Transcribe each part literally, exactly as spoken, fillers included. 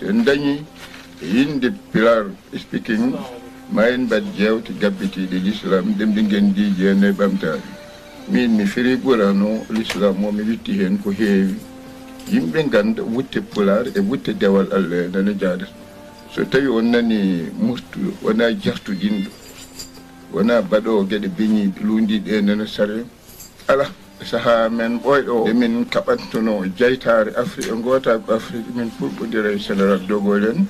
En dañi e innde Pilar Speaking, ma en mbaɗ jeewte gabbitiiɗe Lislaam, ɗemɗe ngenndiije en e ɓamtaare. Min mi firi Qur'aanu Lislaam o, mi witti heen ko heewi. Yimɓe ngannda wutte Pulaar e wutte dewal Allah e nana jaada. So tawi on nani murtu, wona jartu jinɗo, wona baɗoowo geɗe beñiiɗe, luundiiɗe e nana sare. Ala, e sahaa men ɓooyɗo o, nde min kaɓantuno jeytaare Afrik e ngootaagu Afrik, min pulɓondira e Général de Gaulle en,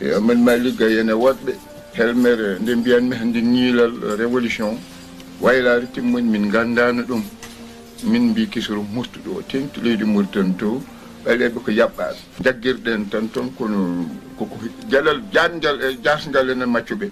e Amadou Malick Gaye en e woɗɓe, helmere nde mbiyanmi hannde ñiilal révolution, waylaare timmude min nganndaano ɗum. Min mbi kisoro murtuɗo o, teŋti leydi Mauritanie to, ɓaleeɓe ko yaɓɓaaɓe. Jaggirɗen tan toon kono koko jalal jaatngal e jaasngal enen maccuɓe.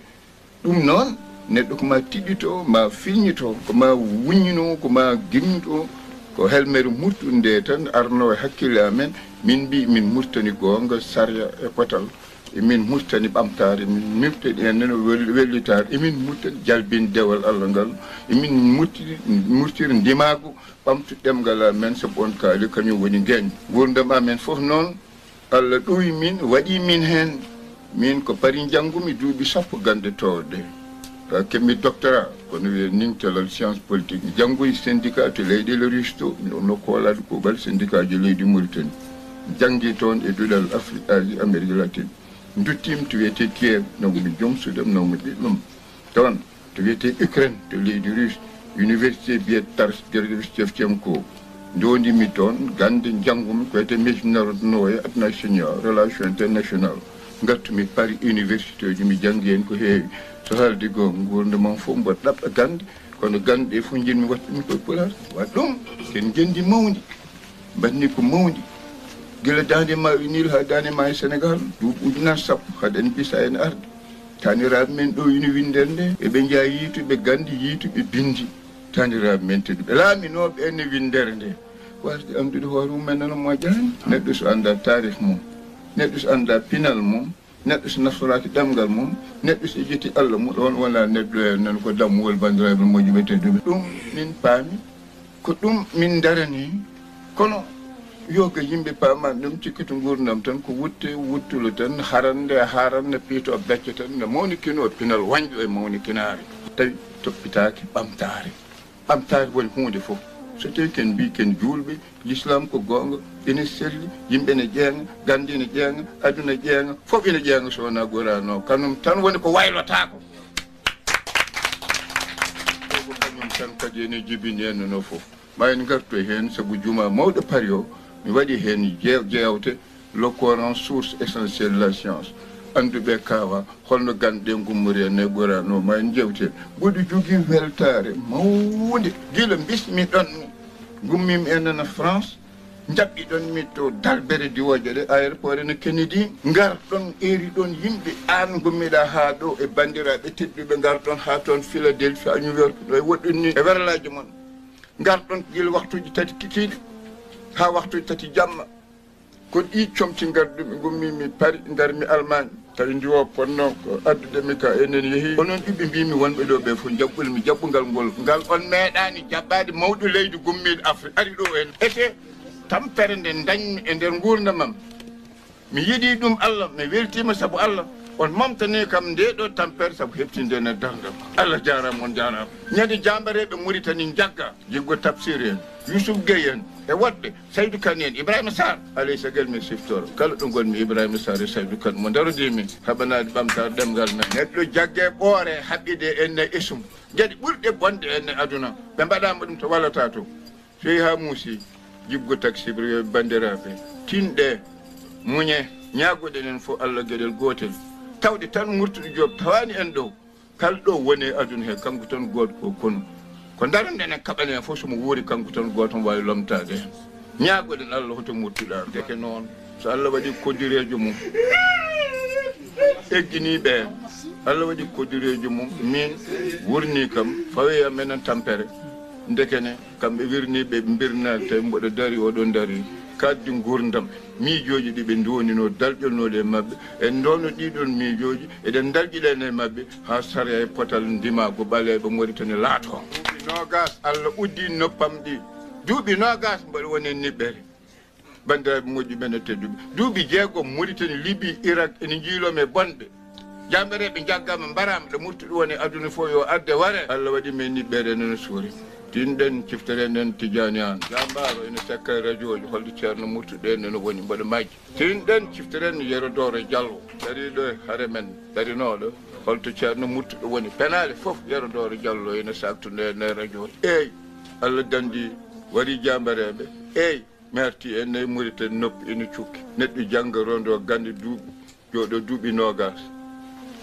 Ɗum noon, neɗɗo ko ma tiɗɗito, ma filñito, ko ma wuññino, ko ma gimɗo, ko helmere murtude nde tan arno e hakkille amen, min mbi min Murtani goonga, sariya e potal, e min Murtani ɓamtaare, min Murtani en nana wel-, wellitaare, e min Murtani jalbin dewal Allah ngal, e min murtiri, murtiri ndimaagu, ɓamtu ɗemngal amen, sabu on kaali kañum woni ngeeñ. Nguurndam amen fof noon, Allah ɗowi min, waɗi min heen. Min ko Paris njanngumi duuɓi sappo gannde toowɗe. Ka keɓmi doctorat, kono wiyee ning telal science politique. Mi janngoyi syndicat to leyɗeele russe to, mi ɗonno koolaade kuuɓal syndicat ji leydi Mauritanie. Mi janngi toon e duɗal Afrique, Asie, Amérique latine. Nduttiimi to wiyetee Kiev, nawmi joom suudam, nawmi ɓiɓɓam. Toon to wiyetee Ukraine, to leydi Russe, université mbiyetee Taras Grigori Shevchenko. Ndodimi toon, gannde njanngumi ko wiyetee международное отношение, relation international. Ngattumi Paris université ji, mi janngi heen ko heewi. So haalde goonga, nguurndam am fof mboɗo ɗaɓɓa gannde, kono gannde ɗe fof njiɗmi waɗde ɗum koye Pulaar. Waɗ ɗum, ken ngenndi mawndi, mbaɗni ko mawndi. Gila daande maayo Nil haa daande maayo Senegaal, duuɓi ujunaaji sappo, haɗen bisa en arde. Taaniraaɓe men ɗo ina winndere nde, eɓe njeya yiituɓe gannde, yiituɓe binndi. Taaniraaɓe men tedduɓe laaminooɓe en e winndere nde, waasde anndude hoore mum en nana moƴƴaani. Neɗɗo so anndaa taarih mum, neɗɗo so anndaa pinal mum, neɗɗo so naftoraaki ɗemngal mum, neɗɗo so ƴetti Allah mum, ɗoon wonaa neɗɗo en, nan ko dammuwol, banndiraaɓe moƴƴuɓe tedduɓe. Ɗum min paami. Ko ɗum min ndarani, kono yo ko yimɓe paama ɗum, cikkata nguurndam tan ko wutte, wuttulo tan, harande, haranna, piito becce tan, no mawnikino pinal wañɗo e mawnikinaare. Tawi toppitaaki ɓamtaare. Ɓamtaare woni huunde fof. So tawi ken mbii ken juulɓe, Lislaam ko goonga, ene selli, yimɓe ene ƴeeŋa, gannde ene ƴeeŋa, aduna ƴeeŋa, fof ene ƴeeŋa so wonaa Qur'aanu o. Kanum tan woni ko waylotaako. Ko kañum tan kadi ene jibini en no fof. Ma en ngartoy heen, sabu juma mawɗo Paris o, mi waɗi heen jeew-, jeewte, le Coran, source essentielle de la science. Annduɓe kaawa, holno gannde ɗe ngummori en e Qur'aanu o, ma en njeewte. Mboɗo jogii weltaare mawnde. Gila mbismi ɗon, ngummiimi en nana France, njaɓɓiɗon mi to Dalbere diwooje ɗe, aéroport ene Kennedy. Ngarɗon, eeriɗon yimɓe, aan ngummiɗaa haa ɗo e banndiraaɓe tedduɓe, ngarɗon haa toon Philadelphia, New York, ɗo e woɗɗon ni e werlaaji mon. Ngarɗon gila waktuuji tati kikiiɗe haa waktuuji tati jamma. Ko ɗi comci ngarɗumi, ngummiimi Paris, ngarmi Allemagne. Tawi ndiwo ponno ko addude mi ka, enen yehi. Onon ɓiɓɓe mbiimi wonɓe ɗo ɓe fof, jaɓɓol mi jaɓɓungal ngol. Ngal on meeɗaani jaɓɓaade mawɗo leydi gummiiɗo Afrique ari ɗo en. Ete tampere nde dañmi e nder nguurndam am. Mi yiɗi ɗum Allah, mi weltiima sabu Allah. On momtani kam nde ɗo tampere sabu heɓtinde nde darndam. Allah jaaraama, on jaaraama. Ñande jaambareeɓe Mauritanie njagga, Jiggo Tafsir en, Youssouf Gueye en, e woɗɓe, Saydou Kane en, Ibrahima Sarr, alay sagal mi siftoro. Kala ɗo ngonmi, Ibrahima Sarr e Saydou Kane mo ndarodii min, haɓanaade ɓamtaare ɗemngal men. Neɗɗo jagge ɓoore, haɓɓide en e isum. Geɗe ɓurɗe bonde en e aduna, ɓe mbaɗaama ɗum to wallata to. Sey haa muusi, jiggo taksibri yo banndiraaɓe, tinɗe, muñe, ñaagoɗen en fof Allah geɗel gootel. Tawde tan Murtuɗo Joob tawaani en ɗo. Kala ɗo woni e aduna he, kanko tan gooto ko konu. Ko ndaranɗen e kaɓane en fof, so mo wuuri, kanko tan gooto mo waawi lomtaade en. Ñaagoɗen Allah hoto murtuɗaa. Ndeke noon, so Allah waɗi koddireejo mum, egginiiɓe en, Allah waɗi koddireejo mum, min wurnii kam, fawi e am enen tampere. Ndekene, kamɓe wirniiɓe, ɓe mbirnaali, tawi mboɗo dari, oɗon dari, kaaddi nguurndam, miijooji ɗi ɓe nduwoninoo, dalƴolnooɗi e maɓɓe, en ndono ɗiɗon miijooji, eɗen dalƴiɗen e maɓɓe, haa sariya e potal ndimaagu ɓaleeɓe Moritani laatoo. Duuɓi noogaas, Allah uddi noppam ɗi. Duuɓi noogaas mboɗo woni e niɓɓere. Banndiraaɓe moƴƴuɓe men e tedduɓe, duuɓi jeegom Mauritanie, Libye, Irak ene njiiloo men bonɓe. Jaambareeɓe njaggaama, mbaraama, ɗo murtuɗo woni aduna fof yo arde ware. Allah waɗi men niɓɓere ene suuri. Tinɗen ciftoren en Tijaani Aan. Jaambaaro ene sakka e rajooji, holto Ceerno Murtuɗo en ene woni mboɗo majji. Tinɗen ciftoren Yero Dooro Jallo, dariiɗo e hare men, darinooɗo, holto Ceerno Murtuɗo woni. Penaale fof Yero Dooro Jallo ene saaktude en e rajooji. Eey, Allah danndi warii jaambareeɓe. Eey, mi arti en nayi Mauritanie, noppi ene cukki. Neɗɗo jannga rondo gannde duuɓi, jooɗo duuɓi noogas.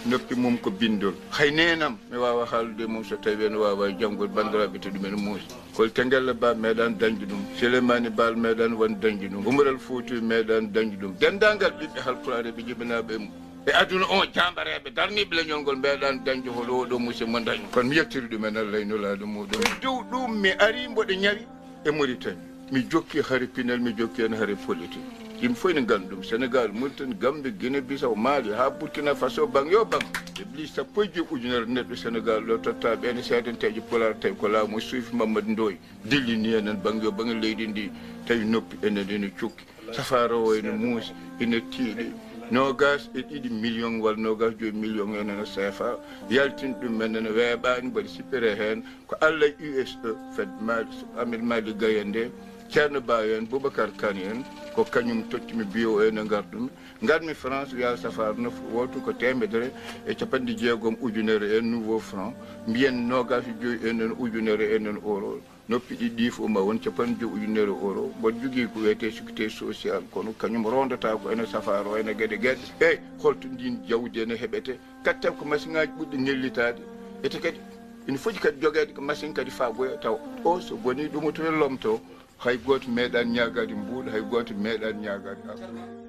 Noppi mum ko binndol. Hay neenam mi waawa haalude mum so tawii ene waawa janngude. Banndiraaɓe, to ɗum ene muusi. Kol Tengelle Ba meeɗaani dañde ɗum. Souleymane Baal meeɗaani won dañde ɗum. Umaral Fouti meeɗaani dañde ɗum. Denndaangal ɓiɓɓe Haalpulaar e ɓe jibinaaɓe e mum. E aduna o, jaambareeɓe darniiɓe leñol ngol meeɗaani dañde hono oɗo musidɗo mo dañi. Kono mi yettiri ɗum en Allah e Nulaaɗo muɗum. E dow ɗum mi ari mboɗo ñawi e Mauritanie. Mi jokki hare pinal, mi jokki heen hare politique. Yimɓe fof ene nganndi ɗum. Sénégal, Mauritanie, Gambie, Guinée Bissau, Mali, haa Burkina Faso, baŋ yo baŋ. Ɓe ɓili sappo e joyi ujunere neɗɗo Sénégal ɗo, totta ɓe ene seedanteeje Pulaar, tawi ko laamu suufi Mamadou Ndoye. Dillini enen baŋ yo baŋ leydi ndi, tawi noppi enen ene cukki. Safaara o ene muusi, ene tiiɗi. Noogas e ɗiɗi million walla noogas joyi million enen e C F A. Yaltin ɗum enen weeɓaani, mbaɗi sippere heen. Ko Allah e U S E, fed Mali, Ahmed Malick Gaye en nde, Ceerno Ba en, Boubacar Kane en, ko kañum tottimi biyo en e ngartumi. Ngarmi France, wiya safaara nofru wootu ko teemedere e capanɗe jeegom ujunere en nouveau franc, mbiyen noogas e joyi en en ujunere en en euro. Noppi ɗiɗi ɗi fof ma won capanɗe joyi ujunere euro. Mboɗo jogii ko wiyetee sécurité sociale, kono kañum rondata ko ene safaara o, ene geɗe geɗe. Eey, holto ndiin jawdi ene heɓete? Kadi taw ko masiŋaaji ɓurɗi ñellitaade. Ete kadi ene foti kadi jogeede ko masiŋ kadi faaboya taw o so bonii ɗum to lomto. Hay gooto meeɗaani ñaagaade mbuuɗo, hay gooto meeɗaani ñaagaade arsuuɓe.